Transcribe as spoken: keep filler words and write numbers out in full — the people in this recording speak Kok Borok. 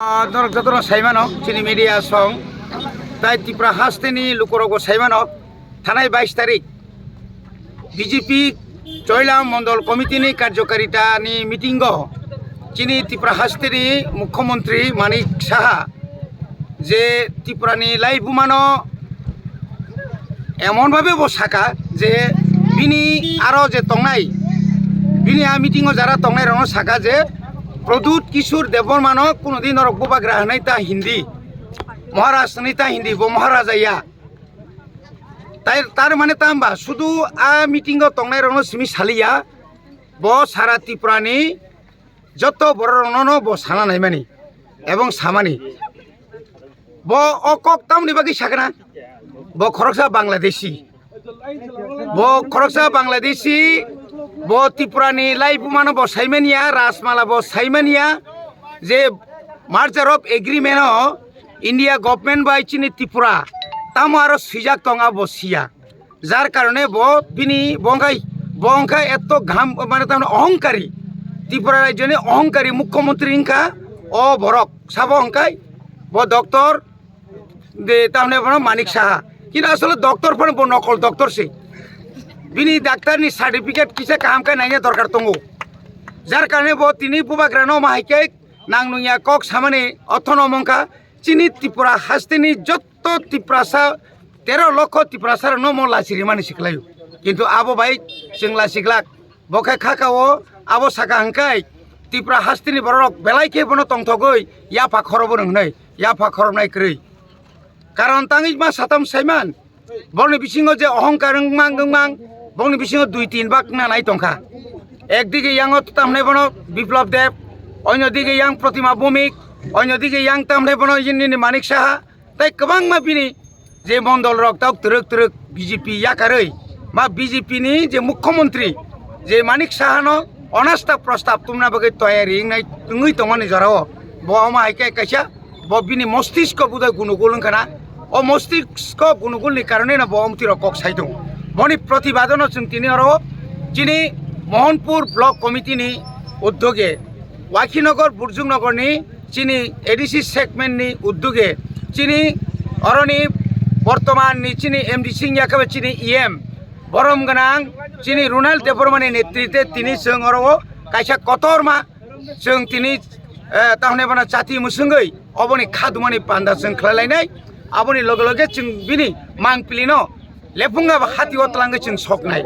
Ah, norok jotono saimano, chini media song, tai Tripura hasteni lukorokbo saimano, thanai bais tarik B J P Choila Mondol Committee ni karjokaritani meeting o chini Tripura hasteni Mukhyamantri Manik Saha je Tripura ni laibumano emon bhabe bo saka je bini aro je tongnai, bini a meeting o jara tongnai rokno saka je Pradyut Kishore Debbarma no kuno din norok bubagra hwnwi ta hindi, Maharaj hwnwi ta hindi, bo Maharaja ya. Tai tar mane tamba sudu a meeting o tongnai rokno simi saliya, bo sara Tripura ni joto borok rokno no bo sana naimani ebong samani. Bo o kok tamni bagwi sakna? Bo khoroksa Bangladeshi. Bo khoroksa Bangladeshi, bo Tripura ni laibumano bo saimaniya, Rajmala bo saimaniya, je merger of agreement o India government bai chini Tripura tamo aro swijak tong abo siya. Jar karone bo bini bo wngkha, bo wngkha etto gham, mane tamni ohongkari, Tripura rajyoni ohongkari mukhyamantri wngkha o borok. Sabo wngkha bo doctor de tamni bono Manik Saha. Kintu asole doctor phano bo nokol doctor se. Bini daktar ni certificate kisa kaham khe naina dorkar tongo. Jar karone bo tini bubagra no ma hai khe nang nungya kok samani othono mongkha. Chini Tripura hasteni jotto Tiprasa, tero lokho Tiprasa rokno mo lachi rimani siklaio. Kintu abo bai chwng lachiglak. Bo khe kha ka o abo saka hwnkhe Tripura hasteni bororok belai khe bono tongthogwi yapha khorobo hwnwi yapha khorobnai kwrwi. Karon tangwi ma satam saiman, borokni bisingo je ohongkar wngmang wngmang, borokni bisingo dui tin bak wngna nai tongkha. Ekdige yango tamhnai bono Biplab Deb, onyo dige yang Protima Bhumik, onyo dige yang tamhnai bono nini Manik Saha, tei kwbangma bini je mondol rok tok twrwk twrwk B J P yakarwi ma B J P ni je mukhyamantri je Manik Saha no onasta prostab tumna bagwi toyari wngnai wngwi tongmani jorao bo omo hai khe kaisa bo bini mostisko budai gunugul wngkha na. O mostisko gunugulni karoneno bo omtwi rok kok sai tongo. Boni protibadano chwng tini oro chini Mohanpur Block Committee ni uddoge, Wakhinagar Burjungnogor ni chini A D C segment ni uddoge, chini oroni bortoman ni chini M D C wngya khe chini E M borom gwnang chini Ronald Debbarma ni netritwe tini chwng oro kaisa kotorma chwng tini, eh, tamni bono chati mwswngwi oboni khadumani panda chwng khlai lainai. Aboni loge loge chwng bini mangpili no lephunga ba hati o twlangwi chwng soknai.